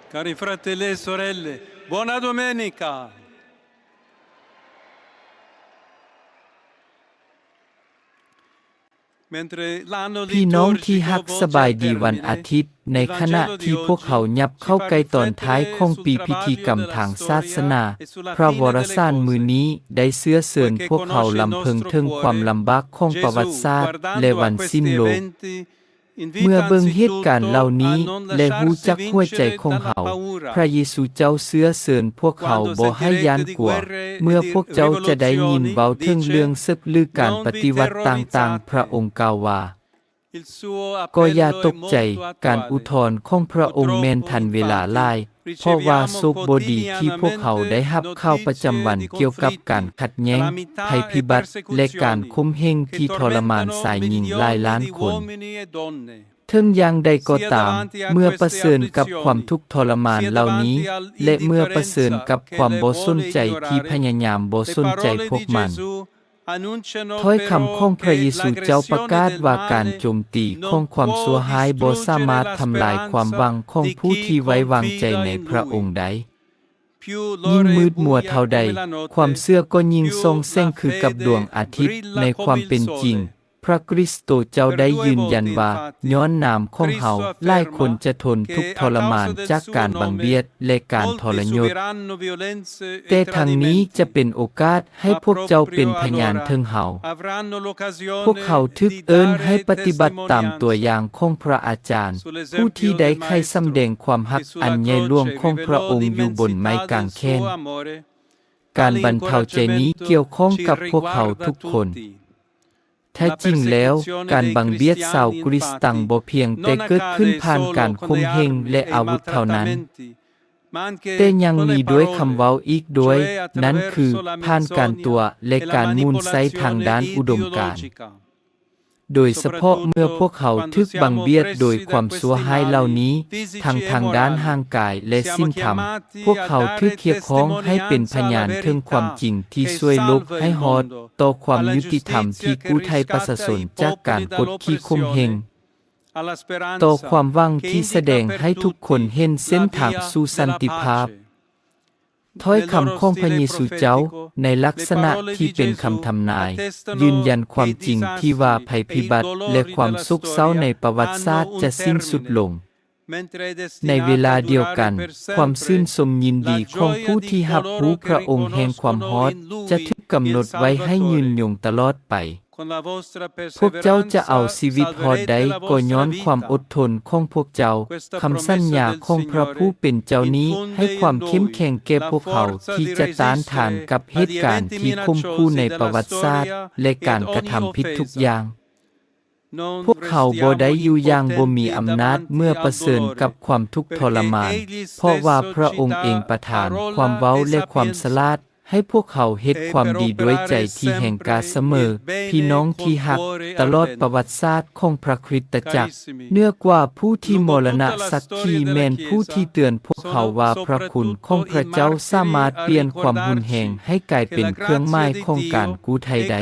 Cari fratelli e sorelle, buona domenica! ພີ່ນ້ອງທີ່ຮັກ, ສະບາຍດີວັນອາທິດ. ໃນຂະນະທີ່ພວກເຮົາຫຍັບເຂົ້າໃກ້ຕອນທ້າຍຂອງປີພິທີກຳທາງສາສະໜາ, ພະວໍລະສານມື້ນີ້ໄດ້ເຊື້ອເຊີນພວກເຮົາລຳເພິງເຖິງຄວາມລຳບາກຂອງປະຫວັດສາດ ແລະ ວັນສິ້ນໂລກ. ເມື່ອເບິ່ງເຫດການເຫຼົ່ານີ້ ແລະ ຮູ້ຈັກຫົວໃຈຂອງເຮົາ, ພະເຢຊູເຈົ້າເຊື້ອເຊີນພວກເຮົາບໍ່ໃຫ້ຢ້ານກົວ. ເມື່ອພວກເຈົ້າຈະໄດ້ຍິນເວົ້າເຖິງເລື່ອງເສິບ ຫຼື ການປະຕິວັດຕ່າງໆ, ພະອົງກ່າວວ່າ, ກໍຢ່າຕົກໃຈ, ການອຸທອນຂອງພະອົງແມ່ນທັນເວລາຫຼາຍ, ເພາະວ່າໂຊກບໍ່ດີທີ່ພວກເຮົາໄດ້ຮັບຂ່າວປະຈຳວັນກ່ຽວກັບການຂັດແຍ່ງ, ໄພພິບັດ ແລະ ການຂົ່ມເຫງທີ່ທໍລະມານຊາຍຍິງຫຼາຍລ້ານຄົນ. ເຖິງຢ່າງໃດກໍຕາມ, ເມື່ອປະເຊີນກັບຄວາມທຸກທໍລະມານເຫຼົ່ານີ້ ແລະ ເມື່ອປະເຊີນກັບຄວາມບໍ່ສົນໃຈທີ່ພະຍາຍາມບໍ່ສົນໃຈພວກມັນ, ຖ້ອຍຄຳຂອງພະເຢຊູເຈົ້າປະກາດວ່າການໂຈມຕີຂອງຄວາມຊົ່ວຮ້າຍບໍ່ສາມາດທຳລາຍຄວາມຫວັງຂອງຜູ້ທີ່ໄວ້ວາງໃຈໃນພະອົງໄດ້. ຍິ່ງມືດມົວເທົ່າໃດ, ຄວາມເຊື່ອກໍຍິ່ງສ່ອງແສງຄືກັບດວງອາທິດ. ໃນຄວາມເປັນຈິງ, ພະຄຣິສໂຕເຈົ້າໄດ້ຢືນຢັນວ່າ, ຍ້ອນນາມຂອງເຮົາ, ຫຼາຍຄົນຈະທົນທຸກທໍລະມານຈາກການບັງບຽດ ແລະ ການທໍລະຍົດ. ແຕ່ທັງນີ້ຈະເປັນໂອກາດໃຫ້ພວກເຈົ້າເປັນພະຍານເຖິງເຮົາ. ພວກເຮົາຖືກເອີ້ນໃຫ້ປະຕິບັດຕາມຕົວຢ່າງຂອງພະອາຈານ, ຜູ້ທີ່ໄດ້ໄຂສຳແດງຄວາມຮັກອັນໃຫຍ່ຫຼວງຂອງພະອົງຢູ່ບົນໄມ້ກາງແຂນ. ການບັນເທົາໃຈນີ້ກ່ຽວຂ້ອງກັບພວກເຮົາທຸກຄົນ. ແທ້ຈິງແລ້ວ, ການບັງບຽດຊາວກຣິສຕັງບໍ່ພຽງແຕ່ເກີດຂຶ້ນຜ່ານການຂົ່ມເຫງ ແລະ ອາວຸດເທົ່ານັ້ນ, ແຕ່ຍັງມີດ້ວຍຄຳເວົ້າອີກດ້ວຍ, ນັ້ນຄື ຜ່ານການຕົວະ ແລະ ການໝູນໃຊ້ທາງດ້ານອຸດົມການ. ໂດຍສະເພາະເມື່ອພວກເຮົາຖືກບັງບຽດໂດຍຄວາມຊົ່ວຮ້າຍເຫຼົ່ານີ້, ທັງທາງດ້ານຮ່າງກາຍ ແລະ ສິນທຳ, ພວກເຮົາຖືກຮຽກຮ້ອງໃຫ້ເປັນພະຍານເຖິງຄວາມຈິງທີ່ຊ່ວຍໂລກໃຫ້ຮອດຕໍ່ຄວາມຍຸຕິທຳທີ່ກູ້ໄຖ່ປະຊາຊົນຈາກການກົດຂີ່ຂົ່ມເຫງ, ຕໍ່ຄວາມຫວັງທີ່ສະແດງໃຫ້ທຸກຄົນເຫັນເສັ້ນທາງສູ່ສັນຕິພາບ. ຖ້ອຍຄຳຂອງພະເຢຊູເຈົ້າໃນລັກສະນະທີ່ເປັນຄຳທຳນາຍ ຢືນຢັນຄວາມຈິງທີ່ວ່າໄພພິບັດ ແລະ ຄວາມໂສກເສົ້າໃນປະຫວັດສາດຈະສິ້ນສຸດລົງ. ໃນເວລາດຽວກັນ, ຄວາມຊື່ນຊົມຍິນດີຂອງຜູ້ທີ່ຮັບຮູ້ພະອົງແຫ່ງຄວາມຮອດຈະຖືກກຳນົດໄວ້ໃຫ້ຍືນຍົງຕະຫຼອດໄປ. ພວກເຈົ້າຈະເອົາຊີວິດຮອດໄດ້ກໍຍ້ອນຄວາມອົດທົນຂອງພວກເຈົ້າ. ຄຳສັນຍາຂອງພະຜູ້ເປັນເຈົ້ານີ້ໃຫ້ຄວາມເຂັ້ມແຂງແກ່ພວກເຮົາທີ່ຈະຕ້ານທານກັບເຫດການທີ່ຂົ່ມຂູ່ໃນປະຫວັດສາດ ແລະ ການກະທຳຜິດທຸກຢ່າງ. ພວກເຮົາບໍ່ໄດ້ຢູ່ຢ່າງບໍ່ມີອຳນາດເມື່ອປະເຊີນກັບຄວາມທຸກທໍລະມານ, ເພາະວ່າພະອົງເອງປະທານຄວາມເວົ້າ ແລະ ຄວາມສະຫຼາດ ໃຫ້ພວກເຮົາເຮັດຄວາມດີດ້ວຍໃຈທີ່ແຮງກ້າສະເໝີ. ພີ່ນ້ອງທີ່ຮັກ, ຕະຫຼອດປະຫວັດສາດຂອງພະຄຣິສຕະຈັກ, ເໜືອກວ່າຜູ້ທີ່ມໍລະນະສັກຂີແມ່ນຜູ້ທີ່ເຕືອນພວກເຮົາວ່າພະຄຸນຂອງພະເຈົ້າສາມາດປ່ຽນຄວາມຮຸນແຮງໃຫ້ກາຍເປັນເຄື່ອງໝາຍຂອງການກູ້ໄຖ່ໄດ້.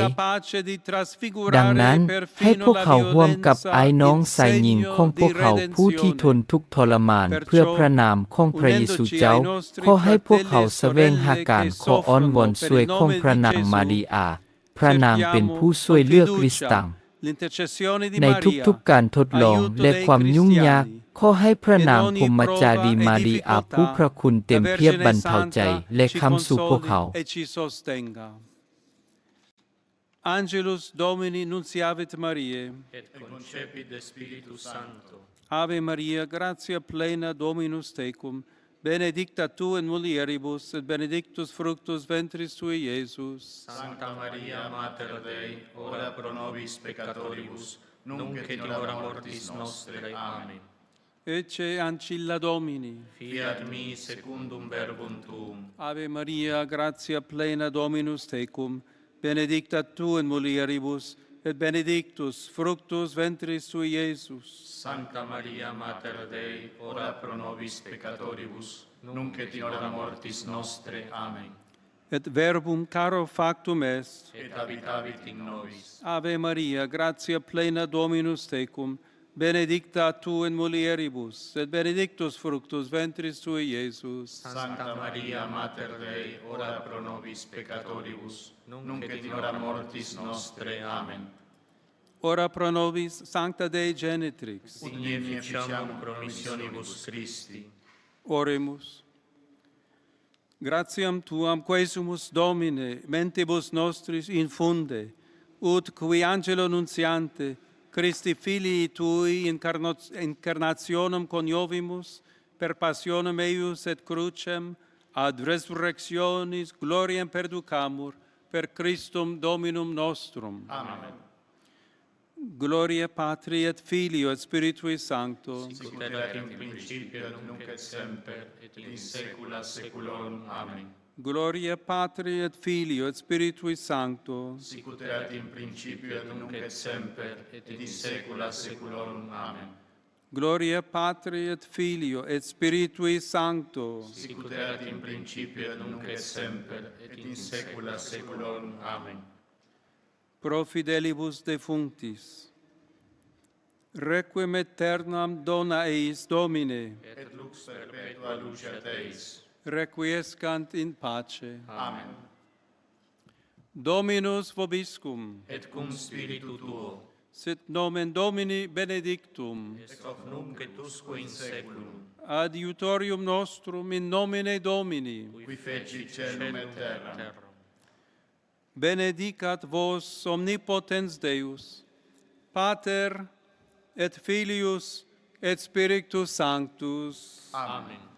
ດັ່ງນັ້ນ, ໃຫ້ພວກເຮົາຮ່ວມກັບອ້າຍນ້ອງຊາຍຍິງຂອງພວກເຮົາຜູ້ທີ່ທົນທຸກທໍລະມານເພື່ອພະນາມຂອງພະເຢຊູເຈົ້າ. ຂໍໃຫ້ພວກເຮົາສະແຫວງຫາການຂໍອ້ອນວອນຊ່ວຍຂອງພະນາງມາລິອາ. ພະນາງເປັນຜູ້ຊ່ວຍເຫຼືອກຣິສຕັງ. ໃນທຸກໆການທົດລອງ ແລະ ຄວາມຫຍຸ້ງຍາກ, ຂໍໃຫ້ພະນາງພົມມະຈາລີມາລິອາຜູ້ພະຄຸນເຕັມພຽບບັນເທົາໃຈ ແລະ ຄ້ຳຊູພວກເຮົາ. Angelus Domini nunciavit Mariae. Et concepit de Spiritu Sancto. Ave Maria, gratia plena, Dominus tecum, benedicta tu in mulieribus, et benedictus fructus ventris tui, Iesus. Sancta Maria, Mater Dei, ora pro nobis peccatoribus, nunc et in hora mortis nostrae. Amen. Ecce ancilla Domini. Fiat mi secundum verbum tuum. Ave Maria, gratia plena, Dominus tecum, benedicta tu in mulieribus, et benedictus fructus ventris tui, Iesus. Sancta Maria, Mater Dei, ora pro nobis peccatoribus, nunc et in hora mortis nostrae. Amen. Et verbum caro factum est. Et habitavit in nobis. Ave Maria, gratia plena, Dominus tecum, Benedicta tu in mulieribus, et benedictus fructus ventris tui, Iesus. Sancta Maria, Mater Dei, ora pro nobis peccatoribus, nunc et in hora mortis nostrae. Amen. Ora pro nobis sancta Dei Genitrix. Ut digni ficiamur promissionibus Christi. Oremus. Gratiam tuam quesumus, Domine, mentibus nostris infunde, ut qui angelo nuntiante Christi Filii tui incarno-, incarnationem coniovimus, per passionem eius et crucem ad resurrectionis gloriam perducamur, per Christum Dominum nostrum. Amen. Gloria Patri et Filio et Spiritui Sancto. Sicut erat in principio, et nunc et semper, et in saecula saeculorum. Amen. Gloria Patri et Filio et Spiritui Sancto. Sicut erat in principio, et nunc et semper, et in saecula saeculorum. Amen. Gloria Patri et Filio et Spiritui Sancto. Sicut erat in principio, et nunc et semper, et in saecula saeculorum. Amen. Pro fidelibus defunctis. Requiem aeternam dona eis, Domine. Et lux perpetua luceat eis. Requiescant in pace. Amen. Dominus vobiscum. Et cum spiritu tuo. Sit nomen Domini benedictum. Ex hoc nunc et usque in saeculum. Adiutorium nostrum in nomine Domini. Qui fecit caelum et terram. Benedicat vos omnipotens Deus, Pater et Filius et Spiritus Sanctus. Amen.